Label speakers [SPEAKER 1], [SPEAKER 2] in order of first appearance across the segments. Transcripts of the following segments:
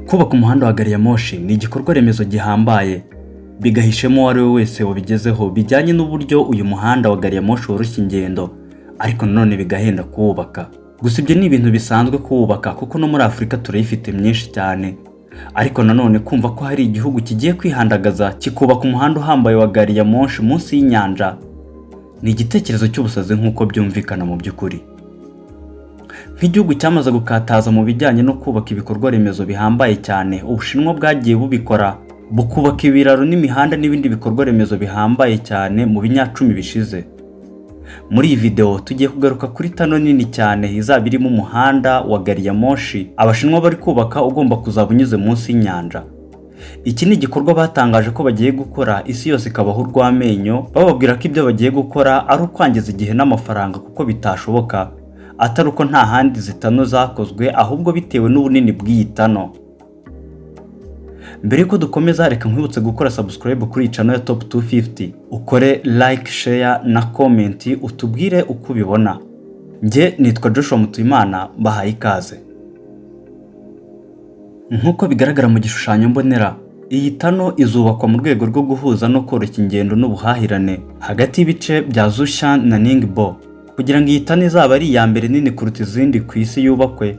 [SPEAKER 1] Kubaka umuhanda wa gari ya moshi ni igikorwa remezo gihambaye, bigahishemo uwo ari we wese wabigezeho bijyanye n'uburyo uyu muhanda wa gari ya moshi woroshya ingendo, ariko nanone bigahenda kuwubaka. Gusa ibyo ni ibintu bisanzwe kuwubaka, kuko no muri Afurika turayifite myinshi cyane. Ariko nanone kumva ko hari igihugu kigiye kwihandagaza kikubaka umuhanda uhambaye wa gari ya moshi munsi y'inyanja ni igitekerezo cy'ubusazi, nk'uko byumvikana mu by'ukuri. Nk'igihugu cyamaze gukataza mu bijyanye no kubaka ibikorwa remezo bihambaye cyane, Ubushinwa bwagiye bubikora, bukubaka ibiraro n'imihanda n'ibindi bikorwa remezo bihambaye cyane mu binyacumi bishize. Muri iyi video tugiye kugaruka kuri tunnel nini cyane izaba irimo umuhanda wa gari ya moshi Abashinwa bari kubaka, ugomba kuzaba unyuze munsi y'inyanja. Iki ni igikorwa batangaje ko bagiye gukora, isi yose ikabaho urw'amenyo, bababwira ko ibyo bagiye gukora ari ukwangiza igihe n'amafaranga kuko bitashoboka, atari uko nta handi izi tunnel zakozwe, ahubwo bitewe n'ubunini bw'iyi tunnel. Mbere yuko dukomeza, reka nkwibutse gukora subscribe kuri iyi channel ya Top 250, ukore like, share na comment, utubwire uko ubibona. Njye nitwa Joshua Mutuyimana, mbahaye ikaze. Nk'uko bigaragara mu gishushanyo mbonera, iyi tunnel izubakwa mu rwego rwo guhuza no koroshya ingendo n'ubuhahirane hagati y'ibice bya Zhoushan na Ningbo. Kugira ngo iyi tunnel izaba ari iya mbere nini kuruta izindi ku isi yubakwe,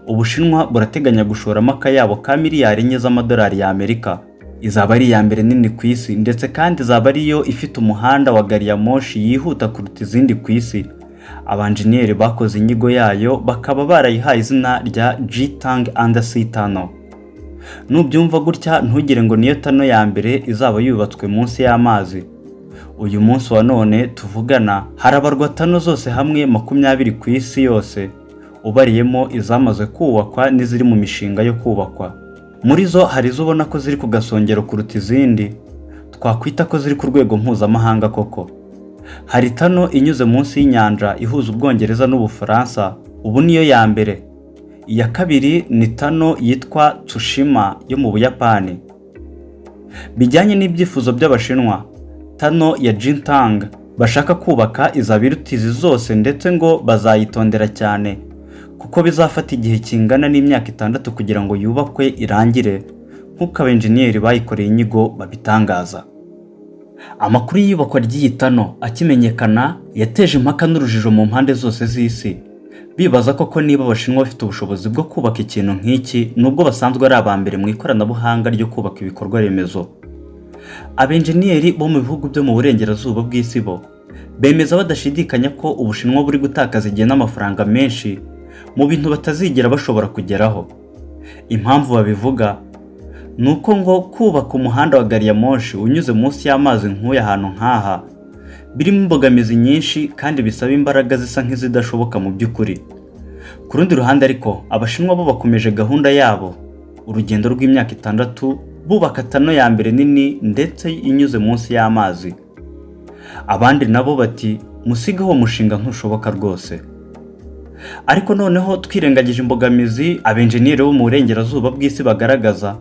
[SPEAKER 1] Ubushinwa burateganya gushoramo akayabo ka miliyari 4 z'amadolari y'Amerika. Izaba ari iya mbere nini ku isi, ndetse kandi izaba ariyo ifite umuhanda wa gari ya moshi yihuta kuruta izindi ku isi. Abanjeniyeri bakoze inyigo yayo bakaba barayihaye izina rya Jintang Undersea Tunnel. Nubyumva gutya, ntugire ngo niyo tunnel ya mbere izaba yubatswe munsi y'amazi. Uyu munsi wa none tuvugana harabarwa tunnel zose hamwe 20 ku isi yose, ubariyemo izamaze kubakwa n'iziri mu mishinga yo kubakwa. Muri zo hari izo ubona ko ziri ku gasongero kuruta izindi, twakwita ko ziri ku rwego mpuzamahanga koko. Hari tunnel inyuze munsi y'inyanja ihuza Ubwongereza n'Ubufaransa, ubu niyo ya mbere. Iya kabiri ni tunnel yitwa Tsushima yo mu Buyapani. Bijyanye n'ibyifuzo by'Abashinwa, tunnel ya Jintang bashaka kubaka izaba iruta izi zose, ndetse ngo bazayitondera cyane kuko bizafata igihe kingana n'imyaka 6 kugira ngo yubakwe irangire, nk'uko abenjeniyeri bayikoreye inyigo babitangaza. Amakuru y'iyubakwa ry'iyi tunnel akimenyekana yateje impaka n'urujijo mu mpande zose z'isi, bibaza koko niba Abashinwa bafite ubushobozi bwo kubaka ikintu nk'iki, nubwo basanzwe ari aba mbere mu ikoranabuhanga ryo kubaka ibikorwa remezo. Abenjeniyeri bo mu bihugu byo mu burengerazuba bw'isi bo bemeza badashidikanya ko Ubushinwa buri gutakaza igihe n'amafaranga menshi mu bintu batazigera bashobora kugeraho. Impamvu babivuga ni uko ngo kubaka umuhanda wa gari ya moshi unyuze munsi y'amazi nk'uyu ahantu nk'aha birimo imbogamizi nyinshi kandi bisaba imbaraga zisa nk'izidashoboka mu by'ukuri. Ku rundi ruhande ariko, Abashinwa bo bakomeje gahunda yabo, urugendo rw'imyaka 6 bubaka tunnel ya mbere nini ndetse inyuze munsi y'amazi. Abandi nabo bati: "Musigeho, uwo mushinga ntushoboka rwose." Ariko noneho twirengagije imbogamizi abenjeniyeri bo mu burengerazuba bw'isi bagaragaza,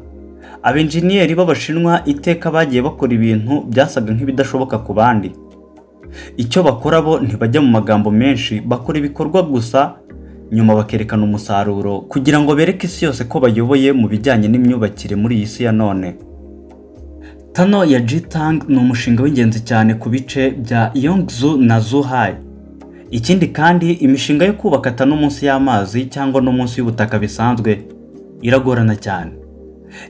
[SPEAKER 1] abenjeniyeri b'Abashinwa iteka bagiye bakora ibintu byasaga nk'ibidashoboka ku bandi. Icyo bakora bo, ntibajya mu magambo menshi, bakora ibikorwa gusa, nyuma bakerekana umusaruro kugira ngo bereke isi yose ko bayoboye mu bijyanye n'imyubakire muri iyi si ya none. Tunnel ya Jintang ni umushinga w'ingenzi cyane ku bice bya Yangzhou na Zhuhai. Ikindi kandi, imishinga yo kubaka tunnel munsi y'amazi cyangwa no munsi y'ubutaka bisanzwe iragorana cyane.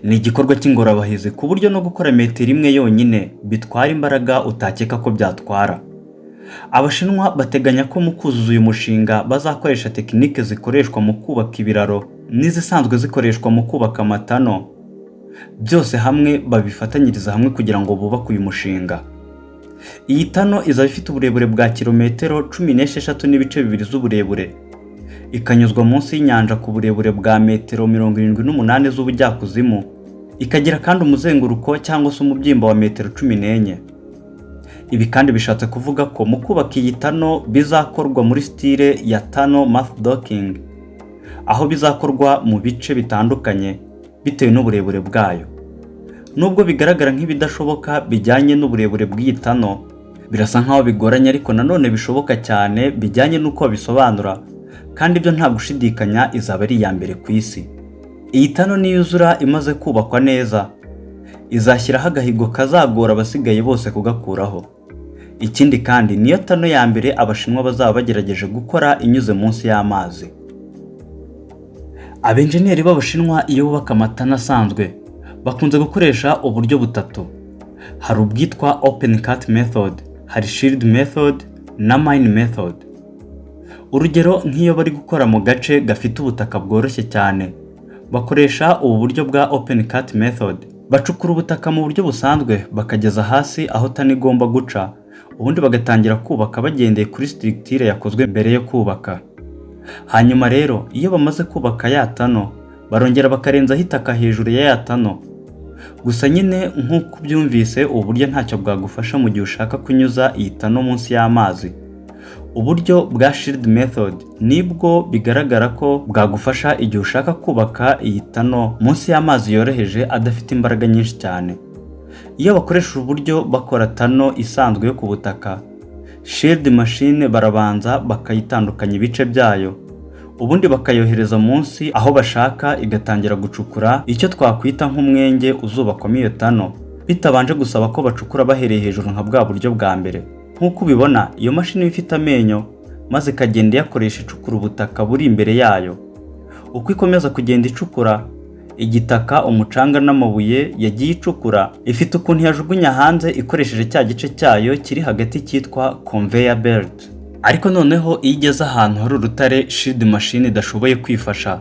[SPEAKER 1] Ni igikorwa cy'ingorabahizi, ku buryo no gukora metero imwe yonyine bitwara imbaraga utakeka ko byatwara. Abashinwa bateganya ko mu kuzuza uyu mushinga bazakoresha tekinike zikoreshwa mu kubaka ibiraro n'izisanzwe zikoreshwa mu kubaka amatunnel, byose hamwe babifatanyiriza hamwe kugira ngo bubake uyu mushinga. Iyi tunnel izaba ifite uburebure bwa kilometero 16.2 z'uburebure, ikanyuzwa munsi y'inyanja ku burebure bwa metero 78 z'ubujyakuzimu, ikagira kandi umuzenguruko cyangwa se umubyimba wa metero 14. Ibi kandi bishatse kuvuga ko mu kubaka iyi tunnel bizakorwa muri style ya tunnel mouth docking, aho bizakorwa mu bice bitandukanye bitewe n'uburebure bwayo. Nubwo bigaragara nk'ibidashoboka bijyanye n'uburebure bw'iyi tunnel, birasa nkaho bigoranye, ariko nanone bishoboka cyane bijyanye n'uko babisobanura, kandi ibyo nta gushidikanya izaba ari iya mbere ku isi. Iyi tunnel niyuzura imaze kubakwa neza, izashyiraho agahigo kazagora abasigaye bose kugakuraho. Ikindi kandi, niyo tunnel ya mbere Abashinwa bazaba bagerageje gukora inyuze munsi y'amazi. Abenjeniyeri b'Abashinwa iyo bubaka amatunnel asanzwe bakunze gukoresha uburyo butatu. Hari ubwitwa open cut method, hari shield method na mine method. Urugero, nk'iyo bari gukora mu gace gafite ubutaka bworoshye cyane, bakoresha ubu buryo bwa open cut method. Bacukura ubutaka mu buryo busanzwe bakageza hasi aho tunnel igomba guca, ubundi bagatangira kubaka bagendeye kuri structure yakozwe mbere yo kubaka. Hanyuma rero iyo bamaze kubaka ya tunnel, barongera bakarenzaho itaka hejuru ya ya tunnel. Gusa nyine nk'uko ubyumvise, ubu buryo ntacyo bwagufasha mu gihe ushaka kunyuza iyi tunnel munsi y'amazi. Uburyo bwa shield method nibwo bigaragara ko bwagufasha igihe ushaka kubaka iyi tunnel munsi y'amazi yoroheje, adafite imbaraga nyinshi cyane. Iyo bakoresha uburyo bakora tunnel isanzwe yo ku butaka, shield machine, barabanza bakayitandukanya ibice byayo, ubundi bakayohereza munsi aho bashaka, igatangira gucukura icyo twakwita nk'umwenge uzubakwamo iyo tunnel, bitabanje gusaba ko bacukura bahereye hejuru nka bwa buryo bwa mbere. Nk'uko ubibona, iyo mashini iba ifite amenyo, maze ikagenda iyakoresha icukura ubutaka buri imbere yayo. Uko ikomeza kugenda icukura igitaka, umucanga n'amabuye yagiye icukura, ifite ukuntu yajugunya hanze ikoresheje cya gice cyayo kiri hagati cyitwa conveyor belt. Ariko noneho iyo igeze ahantu hari urutare shield machine idashoboye kwifasha,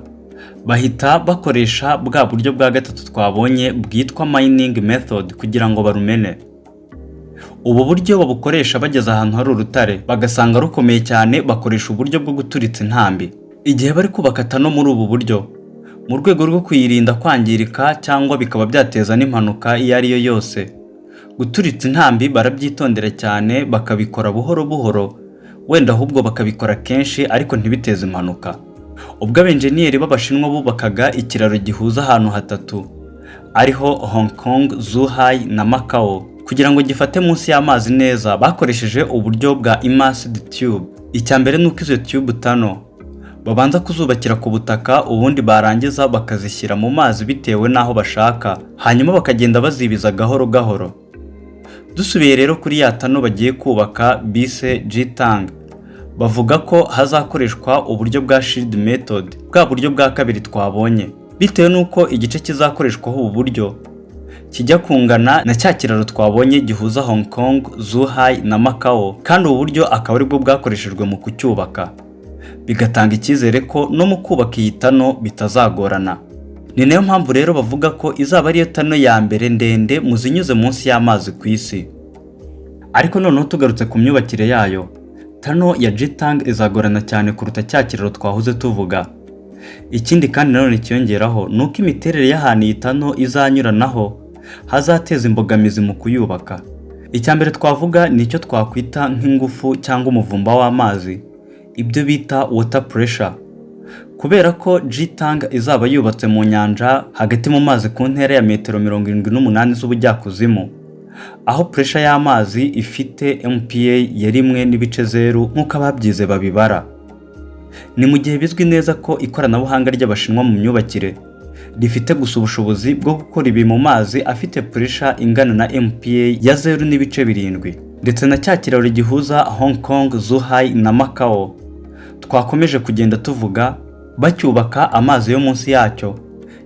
[SPEAKER 1] bahita bakoresha bwa buryo bwa gatatu twabonye bwitwa mining method kugira ngo barumene. Ubu buryo babukoresha bageze ahantu hari urutare bagasanga rukomeye cyane, bakoresha uburyo bwo guturitsa intambi. Igihe bari kubaka tunnel muri ubu buryo, mu rwego rwo kuyirinda kwangirika cyangwa bikaba byateza n'impanuka iyo ari yo yose, guturitsa intambi barabyitondera cyane, bakabikora buhoro buhoro, wenda ahubwo bakabikora kenshi ariko ntibiteze impanuka. Ubwo abenjeniyeri b'Abashinwa bubakaga ikiraro gihuza ahantu hatatu, ariho Hong Kong, Zhuhai na Macau, kugira ngo gifate munsi y'amazi neza bakoresheje uburyo bwa immersed tube. Icya mbere ni uko izo tube tunnel babanza kuzubakira ku butaka, ubundi barangiza bakazishyira mu mazi bitewe n'aho bashaka, hanyuma bakagenda bazibiza gahoro gahoro. Dusubiye rero kuri ya tunnel bagiye kubaka bise Jintang, bavuga ko hazakoreshwa uburyo bwa shield method, bwa buryo bwa kabiri twabonye, bitewe n'uko igice kizakoreshwaho ubu buryo kijya kungana na cya kiraro twabonye gihuza Hong Kong, Zhuhai na Macau, kandi ubu buryo akaba aribwo bwakoreshejwe mu kucyubaka, bigatanga icyizere ko no mu kubaka iyi tunnel bitazagorana. Ni nayo mpamvu rero bavuga ko izaba ariyo tunnel ya mbere ndende mu zinyuze munsi y'amazi ku isi. Ariko noneho tugarutse ku myubakire yayo, tunnel ya Jintang izagorana cyane kuruta cya kiraro twahoze tuvuga. Ikindi kandi nanone kiyongeraho ni uko imiterere y'ahantu iyi tunnel izanyuranaho hazateza imbogamizi mu kuyubaka. Icya mbere twavuga ni icyo twakwita nk'ingufu cyangwa umuvumba w'amazi, ibyo bita water pressure. Kubera ko Jintang izaba yubatse mu nyanja hagati mu mazi ku ntera ya metero 78 z'ubujyakuzimu, aho pressure y'amazi ifite MPa ya 1.0 nk'uko ababyize babibara. Ni mu gihe bizwi neza ko ikoranabuhanga ry'Abashinwa mu myubakire rifite gusa ubushobozi bwo gukora ibi mu mazi afite pressure ingana na MPa ya 0.7. Ndetse na cya kiraro gihuza Hong Kong, Zhuhai na Macau twakomeje kugenda tuvuga, bacyubaka amazi yo munsi yacyo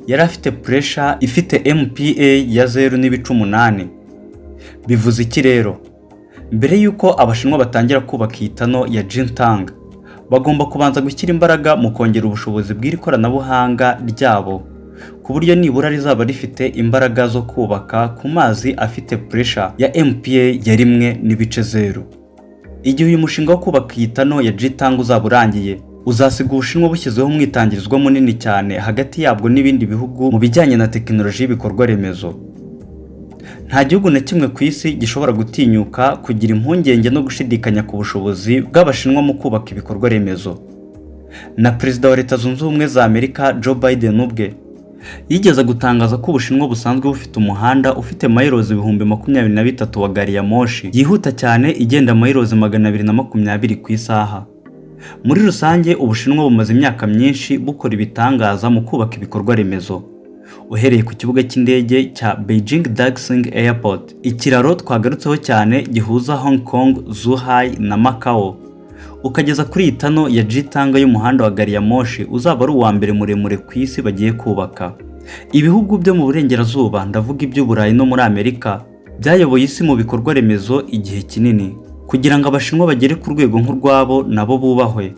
[SPEAKER 1] yari afite pressure ifite MPa ya 0.8. Bivuze iki rero? Mbere y'uko Abashinwa batangira kubaka iyi tunnel ya Jintang, bagomba kubanza gushyira imbaraga mu kongera ubushobozi bw'iri koranabuhanga ryabo, ku buryo nibura rizaba rifite imbaraga zo kubaka ku mazi afite pressure ya MPa ya 1.0. Igihe uyu mushinga wo kubaka iyi tunnel ya Jintang uzaba urangiye, uzasiga Ubushinwa bushyizeho umwitangirizwa munini cyane hagati yabwo n'ibindi bihugu mu bijyanye na tekinoloji y'ibikorwa remezo. Nta gihugu na kimwe ku isi gishobora gutinyuka kugira impungenge no gushidikanya ku bushobozi bw'Abashinwa mu kubaka ibikorwa remezo. Na Perezida wa Leta Zunze Ubumwe za Amerika Joe Biden ubwe yigeze gutangaza ko Ubushinwa busanzwe bufite umuhanda ufite miles 23,000 wa gari ya moshi yihuta cyane, igenda miles 220 ku isaha. Muri rusange, Ubushinwa bumaze imyaka myinshi bukora ibitangaza mu kubaka ibikorwa remezo, uhereye ku kibuga cy'indege cya Beijing Daxing Airport, ikiraro twagarutseho cyane gihuza Hong Kong, Zhuhai na Macau, ukageza kuri iyi tunnel ya Jitang y'umuhanda wa gari ya moshi uzaba ari uwa mbere muremure ku isi bagiye kubaka. Ibihugu byo mu burengerazuba, ndavuga iby'Uburayi no muri Amerika, byayoboye isi mu bikorwa remezo igihe kinini. Kugira ngo Abashinwa bagere ku rwego nk'urwabo nabo bubahwe,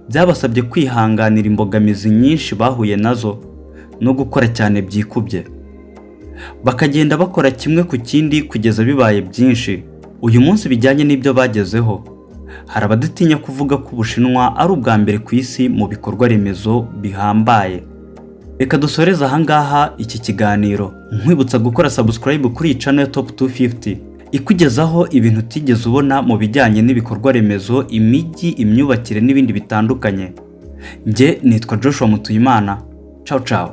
[SPEAKER 1] byabasabye kwihanganira imbogamizi nyinshi bahuye nazo no gukora cyane byikubye, bakagenda bakora kimwe ku kindi kugeza bibaye byinshi. Uyu munsi, bijyanye n'ibyo bagezeho, hari abadatinya kuvuga ko Ubushinwa ari ubwa mbere ku isi mu bikorwa remezo bihambaye. Reka dusoreze ahangaha iki kiganiro, nkwibutsa gukora subscribe kuri iyi channel ya Top 250 ikugezaho ibintu utigeze ubona mu bijyanye n'ibikorwa remezo, imijyi, imyubakire n'ibindi bitandukanye. Njye nitwa Joshua Mutuyimana. Ciao ciao.